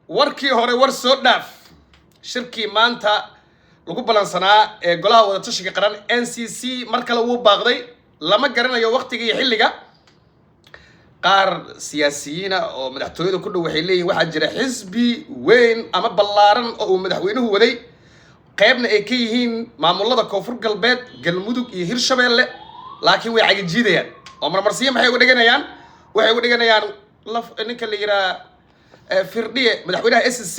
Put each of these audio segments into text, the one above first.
Warkii hore war soo dhaaf. Shirkii maanta lagu balansanaa ee Golaha Wadatashiga Qaran, NCC, mar kale wuu baaqday. Lama garanayo waktiga iyo xilliga. Qaar siyaasiyiina oo madaxtooyada ku dhow waxay leeyihin waxaa jira xisbi weyn ama ballaaran oo uu madaxweynuhu waday, qaybna ay ka yihiin maamulada Koonfur Galbeed, Galmudug iyo Hirshabeelle, laakiin way cagijiidayaan oo marmarsiyo maxay uga dhiganayaan? Waxay uga dhiganayaan laf ninka la yidhaha Firdhiye, madaxweynaha SSC,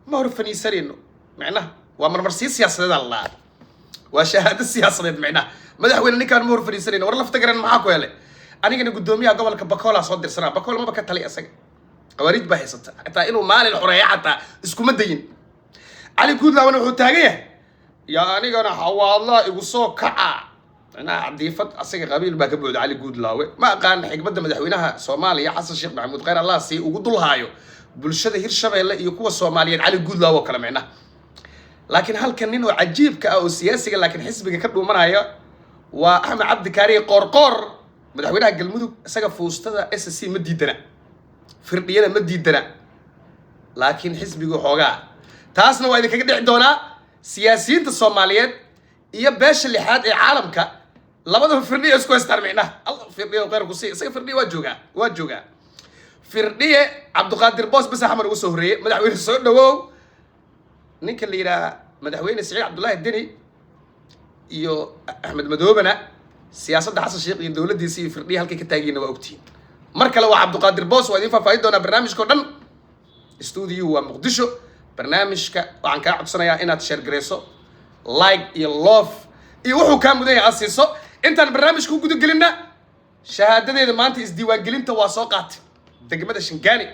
ma hor faniisanayno. Micnaha waa marmarsiyo siyaasadeed la, waa shahaado siyaasadeed. Micnaha madaxweyne ninkaan ma hor faniisanayno. War lafta garan maxaa ku helay? Anigana guddoomiyaha gobolka Bakoolaa soo dirsanaa. Bakool maba ka tali isaga, qawaariij baa haysata. Xataa inuu maalin xoreeya xataa iskuma dayin. Cali Guudlaawana wuxuu taagan yahay, yaa anigana Xawaadlaa igu soo kaca. Micnaha cadiifad asaga qabiil baa ka buuxda Cali Guudlaawe. Ma aqaan xikmadda madaxweynaha Soomaaliya Xasan Sheekh Maxamuud, khayr Allah sii, ugu dulhaayo bulshada Hirshabeelle iyo kuwa Soomaaliyeed Cali Guudlaawe oo kale micnaha. Laakiin halkan nin oo cajiibka ah oo siyaasiga laakiin xisbiga ka dhuumanaya waa Axmed Cabdi Kaariye Qoorqoor, madaxweynaha Galmudug. Isaga fuustada SSC ma diidana, Firdhiyana ma diidana, laakiin xisbiga xoogaa taasna waa idinkaga dhici doonaa. Siyaasiyiinta Soomaaliyeed iyo beesha lixaad ee caalamka labadaba Firdhiya isku haystaan. Micnaha Allah Firdhiya khayr ku sii. Isaga Firdhiya waa joogaa, waa joogaa Firdhiye. Cabdiqaadir Boos bas Axmed ugu soo horreeyey. Madaxweyne soo dhawow. Ninka la yidhaha madaxweyne Siciid Cabdullaahi Deni iyo Axmed Madoobena siyaasadda Xasan Sheekh iyo dowladdiisa iyo Firdhiya halkay ka taagiyiinna waa ogtihiin. Mar kale waa Cabdiqaadir Boos, waa idiin faahfaahin doonaa barnaamijka o dhan. Stuudiyuhu waa Muqdisho. Barnaamijka waxaan kaa codsanayaa inaad share gareyso, like iyo love iyo wuxuu kaa mudan yahay aad siiso. Intaan barnaamijka u guda gelinna, shahaadadeeda maanta isdiiwaangelinta waa soo qaatay degmada Shingaani.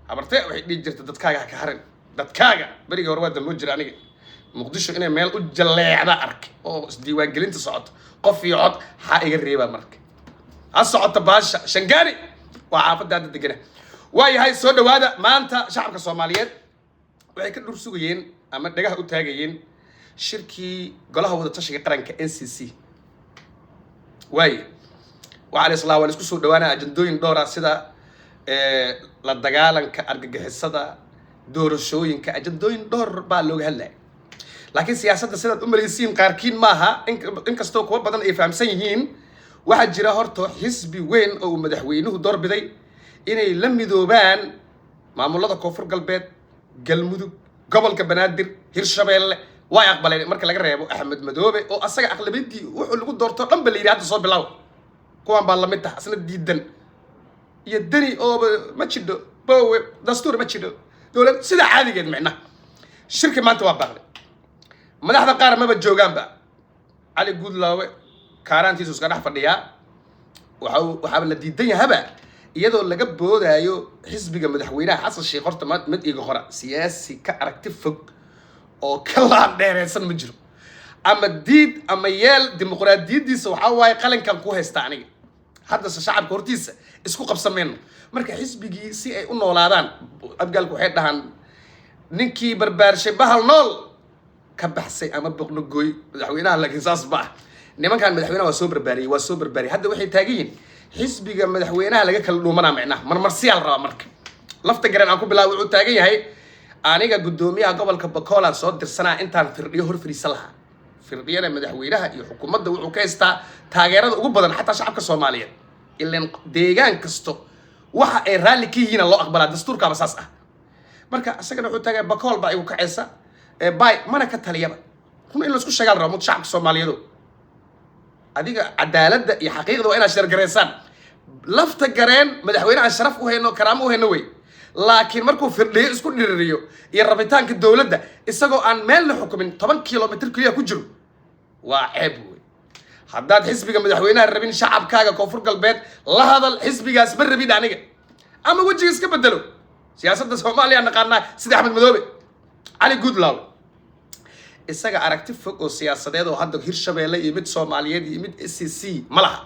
Habartee waxay dhihi jirta, "Dadkaaga ha ka harin dadkaaga." Berigii hore waa damboo jira. Aniga Muqdisho inay meel u jalleecda arkay oo isdiiwaangelinta socoto, qof iyo cod xaa iga reebaa? Marka ha socota baasha. Shangaani waa xaafadda hadda degana. Waa yahay, soo dhawaada. Maanta shacabka Soomaaliyeed waxay ka dhur sugayeen ama dhagaha u taagayeen shirkii Golaha Wadatashiga Qaranka, NCC. Waaye waxaa la islaa waa la isku soo dhawaanaya ajandooyin dhowra, sida la dagaalanka argagixisada, doorashooyinka, ajandooyin dhowr baa looga hadlaya. Laakiin siyaasadda sidaad u malaysiin qaarkiin maaha, inkastoo kuwa badan ay fahamsan yihiin. Waxaa jira horta xisbi weyn oo uu madaxweynuhu doorbiday inay la midoobaan maamulada Koonfur Galbeed, Galmudug, gobolka Banaadir, Hirshabeelle. Way aqbaleen marka laga reebo Axmed Madoobe oo asaga aqlabiyadii wuxuu lagu doorto dhan ba la yidhi hadda soo bilaw, kuwan baa lamid tah, asna diidan, iyo Deni ooba ma jidho bowe, dastuur ma jidho, dowlad sida caadigeed. Micnaha shirki maanta waa baaqday. Madaxda qaar maba joogaanba. Cali Guudlaawe kaaraantiisu iska dhex fadhiyaa. Waxa waxaaba la diidan yahaba iyadoo laga boodaayo xisbiga madaxweynaha Xasan Sheekh. Horta mid iga qora, siyaasi ka aragti fog oo ka laan dheereysan ma jiro. Ama diid ama yeel, dimuqraadiyaddiisa waxaa waaye qalinkan ku haysta. Aniga haddase shacabka hortiisa isku qabsan mayno. Marka xisbigii si ay u noolaadaan, Abgaalku waxay dhahaan, "Ninkii barbaarshay bahal nool ka baxsay ama boqno gooy." Madaxweynaha laakiin saas ma ah. Nimankan madaxweynaha waa soo barbaariyey, waa soo barbaariyey. Hadda waxay taagan yihiin xisbiga madaxweynaha laga kala dhuumanaa. Micnaha marmarsiyaa la rabaa. Marka lafta garan aan ku bilaabo, wuxuu taagan yahay, aniga guddoomiyaha gobolka Bakoolaan soo dirsanaa intaan Firdhiyo hor fadhiisan lahaa. Firdhiyana madaxweynaha iyo xukuumadda wuxuu ka haystaa taageerada ugu badan, xataa shacabka Soomaaliyeed. Ilan deegaan kasto waxa ay raalli ka yihiina loo aqbalaa, dastuurkaaba saas ah. Marka isagana wuxuu taagay Bakool baa igu kacaysa bay mana ka taliyaba. Run in laisku sheegaa la rabaa mud shacabka Soomaaliyeedo. Adiga cadaaladda iyo xaqiiqda waa inaad share garaysaan. Lafta Gareen madaxweyne aan sharaf u hayno, karaamo u hayno wey, laakiin markuu Firdhiyo isku dhiririyo iyo rabitaanka dowladda, isagoo aan meelna xukumin, 10 kilomitr keliya ku jiro, waa ceeb wey. Haddaad xisbiga madaxweynaha rabin, shacabkaaga Koonfur Galbeed la hadal, "Xisbigaas ma rabin aniga," ama wejiga iska bedelo. Siyaasadda Soomaaliya naqaanaa, sida Axmed Madoobe. Cali Guudlaawe isaga aragti fog oo siyaasadeed oo hadda Hirshabeelle iyo mid Soomaaliyeed iyo mid SCC ma laha.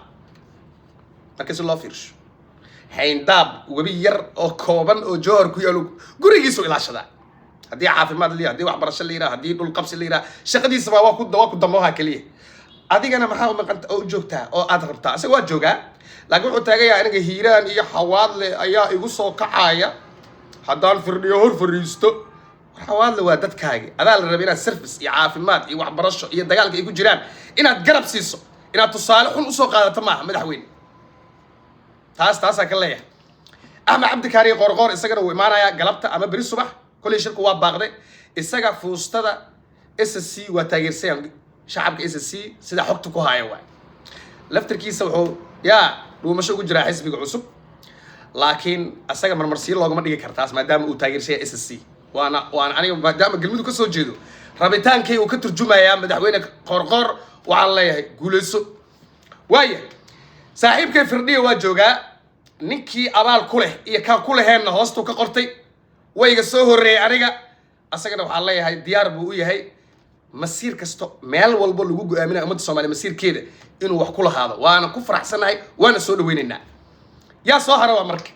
Marka si loo fiirsho, xayndaab webi yar oo kooban oo Jowhar ku yaalo gurigiisu ilaashadaa. Haddii caafimaad la yidhaha, haddii waxbarasho la yidhaha, haddii dhul qabsi la yidhaha, shaqadiisaba waa ku damooha keliya. Adigana maxaa u maqanta oo u joogtaa oo aad rabtaa? Isaga waa joogaa, laakiin wuxuu taagan yahay, aniga Hiiraan iyo Xawaadle ayaa igu soo kacaya. Haddaan Firdhiyo hor fariisto, war Xawaadle waa dadkaagi. Adaa la rabay inaad service iyo caafimaad iyo waxbarasho iyo dagaalka ay ku jiraan inaad garab siiso. Inaad tusaale xun usoo qaadato maaha, madaxweyne. Taas taasaan ka leeyahay. Axmed Cabdikaariyo Qoorqoor isagana wuu imaanayaa galabta ama beri subax. Kolley shirku waa baaqday. Isaga fuustada SSC waa taageersayan shacabka SSC, sida xogta ku haya waay. Laftirkiisa wuxuu yaa dhuumasho ugu jiraa xisbiga cusub, laakiin asaga marmarsiyo loogama dhigi kartaas, maadaama uu taageersaya SSC. Waana aniga maadaama Galmudug ka soo jeedo, rabitaankay uu ka turjumayaa madaxweyne Qoorqoor. Waxaan leeyahay guuleyso. Waaya, saaxiibkay Firdhiya waa joogaa. Ninkii abaal ku leh iyo kaan ku laheenna hoostuu ka qortay, wayga soo horreeyay aniga. Asagana waxaan leeyahay diyaar buu u yahay masiir kasto meel walba lagu go-aaminayo ummadda Soomaaliya masiirkeeda inuu wax ku lahaado. Waana ku faraxsanahay, waana soo dhaweynaynaa. Yaa soo hara? Waa marka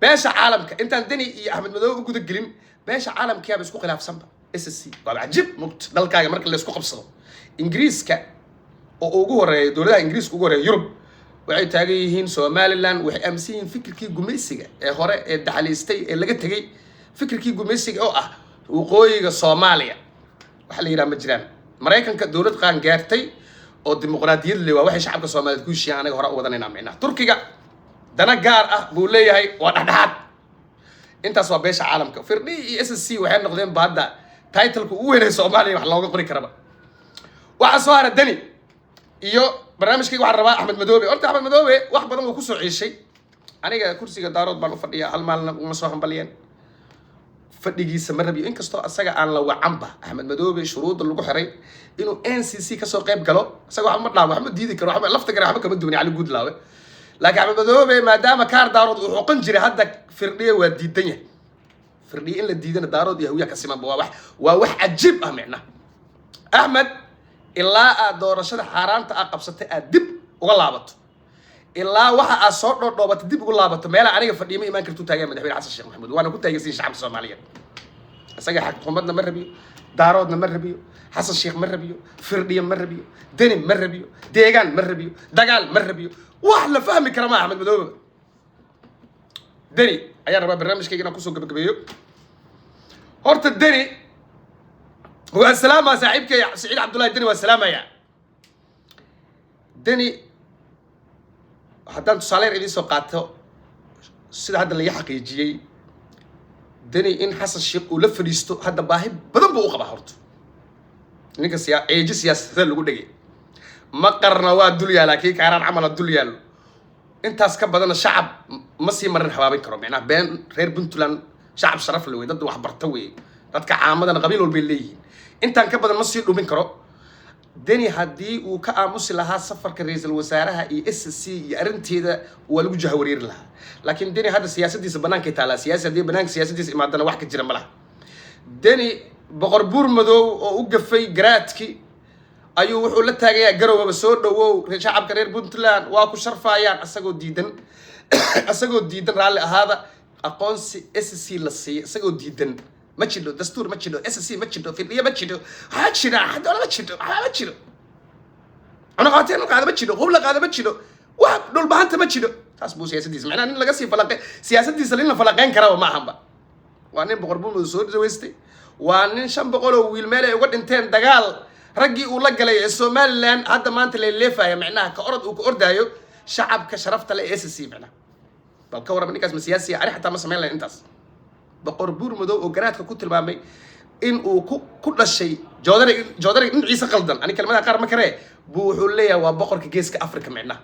beesha caalamka. Intaan Deni iyo Axmed Madoobe u guda gelin, beesha caalamka yaaba isku khilaafsanba SSC. Waaba cajiib mugt dalkaaga marka laysku qabsado. Ingiriiska oo ugu horeeya, dowladaha Ingiriiska ugu horeeya Yurub, waxay taagan yihiin Somaliland waxay aaminsan yihiin fikirkii gumaysiga ee hore ee daxaliistay ee laga tegey, fikirkii gumaysiga oo ah waqooyiga Soomaaliya waxa la yidhaha ma jiraan. Maraykanka dowlad qaan gaartay oo dimuqraadiyad le waa waxay shacabka Soomaaliyeed ku heshiiyaan, anaga hore u wadanayna micnaha. Turkiga dana gaar ah buu leeyahay, waa dhexdhexaad. Intaas waa beesha caalamka. Firdhi iyo SSC waxay noqdeen ba hadda titleka ugu weynay Soomaaliya wax looga qori karaba. Waxaa soo hara Deni iyo barnaamijkayga. Waxaan rabaa Axmed Madoobe. Horta Axmed Madoobe wax badan wuu kusoo ciishay. Aniga kursiga Daarood baan u fadhiyaa, hal maalina uma soo hambaliyeen. Fadhigiisa ma rabiyo, inkastoo asaga aan la wacanba. Axmed Madoobe shuruudda lagu xiray inuu NCC kasoo qayb galo, isaga waxba ma dhaamo, waxma diidi karo, waxba lafta gara, waxba kama duwan Cali Guudlaawe. Laakiin Axmed Madoobe, maadaama kaar Daarood uu xoqan jiray, hadda Firdhiye waa diidan yahay. Firdhiye in la diidana Daarood iyo Hawiyaha ka simanba waa wax cajiib ah micnaha. Axmed, ilaa aad doorashada xaaraanta ah qabsatay aad dib uga laabato, ilaa waxa aad soo dhoodhoobatay dib ugu laabato, meelaha aniga fadhiyo ma imaan kartuu taagan madaxweyne Xasan Sheekh Maxamuud. Waana ku taageersan shacabka Soomaaliyeed. Isaga xukuumadna ma rabiyo, Daaroodna ma rabiyo, Xasan Sheekh ma rabiyo, Firdhiyo ma rabiyo, Deni ma rabiyo, deegaan ma rabiyo, dagaal ma rabiyo. Wax la fahmi kara ma Axmed Madoobe. Deni ayaan rabaa barnaamijkayga inaan kusoo gabagabeeyo. Horta Deni waa salaamaa, saaxiibkay Saciid Cabdullahi Deni waa salaamaya. Deni haddaan tusaale yar idiin soo qaato, sida hadda laga xaqiijiyey, Deni in Xasan Sheekh uu la fadhiisto hadda baahi badan buu u qabaa. Horta ninka ceeji siyaasadda lagu dhegay maqarna waa dul yaalaa, kii Kaaraan camala dul yaallo. Intaas ka badanna shacab ma sii marin habaabin karo micnaha. Been reer Puntland shacab sharaf le wey, dad waxbarta wey, dadka caamadana qabiil walbay leeyihiin. Intaan ka badan ma sii dhumin karo. Deni haddii uu ka aamusi lahaa safarka ra-iisul wasaaraha iyo SSC iyo arrinteeda, waa lagu jahawareeri lahaa. Laakiin Deni hadda siyaasadiisa bannaankay taallaa. Siyaasi haddii banaanka siyaasadiisa imaadana, wax ka jira ma laha. Deni Boqor Buur Madow oo u gafay garaadki ayuu wuxuu la taagayaa Garowgaba, soo dhawow, shacabka reer Puntland waa ku sharfaayaan, asagoo diidan raalli ahaada aqoonsi SSC la siiyo, isagoo diidan ma jidho dastuur, ma jidho SSC, ma jidho Firdhiyo, ma jidho waxaa jira xadoola, ma jidho waxba, ma jiro cunaqabateen la qaada, ma jidho hub la qaada, ma jidho wax dhulbahanta ma jidho. Taas buu siyaasadiisa macnaha nin laga sii falaqe siyaasadiisa nin la falaqeyn karaba ma ahanba. Waa nin Boqor Buurmadu soo dhaweystay, waa nin 500 oo wiil meel ay uga dhinteen dagaal raggii uu la galay ee Somaliland hadda maanta la leefaya micnaha ka orod uu ka ordaayo shacabka sharafta leh ee SSC micnaha. Bal ka warrama ninkaas ma siyaasiya? Ani xataa ma samayn lahayn intaas. Boqor Buur Madow oo garaadka ku tilmaamay in uu ku dhashay joodari, joodari dhinaciisa qaldan, ani kelmadaha qaar ma karee, buu wuxuu leeyahay waa boqorka geeska Africa micnaha,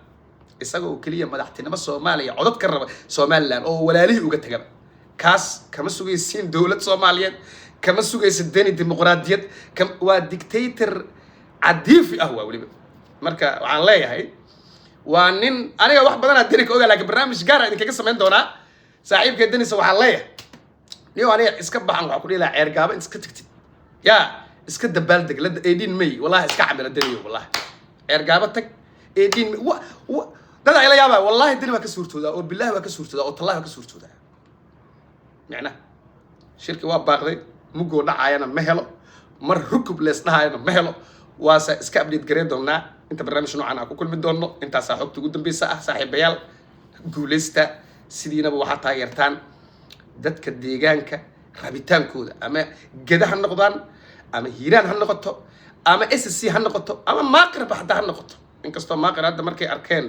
isagoo keliya madaxtinimo Soomaaliya codad ka raba Somaliland oo walaalihii uga tagaba. Kaas kama sugaysiin dowlad Soomaaliyeed, kama sugaysa Deni dimuqraadiyad. Waa dictator cadiifi ah waa weliba. Marka waxaan leeyahay waa nin aniga wax badanaa Deni ka ogaa, laakiin barnaamij gaara idinkaga samayn doonaa. Saaxiibka Denisa waxaan leeyahay, niyo aniga iska baxan, waxaa ku dhihi lahaa Ceergaaba in iska tagtid, yaa iska dabaaldeg la 18 May. Wallahi iska camila Deniyo, wallahi Ceergaaba tag 18 May. Wa wa dad ay la yaabaa, wallahi Deni waa ka suurtoodaa, oo billahi waa ka suurtoodaa, oo tallahi waa ka suurtoodaa micnaha. Shirki waa baaqday, mugoo dhacaayana ma helo, mar rukub lees dhahaayana ma helo. Waase iska update gareyn doonaa inta barnaamij noocan aan ku kulmi doono. Intaasaa xogta ugu dambeysa ah. Saaxiibayaal, guuleysta. Sidiinaba waxaad taageertaan Dadka deegaanka rabitaankooda, ama Geda ha noqdaan, ama Hiiraan ha noqoto, ama SSC ha noqoto, ama Maaqirba xataa ha noqoto, inkastoo Maaqir hadda markay arkeen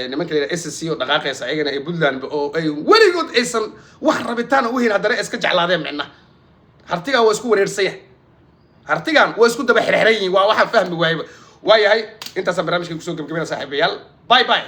nimanka la yidhaha SSC oo dhaqaaqaysa, ayagana ay Puntland oo ay weligood aysan wax rabitaan u hayn, haddana ay iska jeclaadeen. Micnaha Hartigan waa isku wareersan yahay, Hartigan waa isku daba xirxiran yihiin, waa waxaan fahmi waayeba. Waayahay, intaasaan barnaamijka kusoo gebgabina, saaxiibayaal. Bye bye.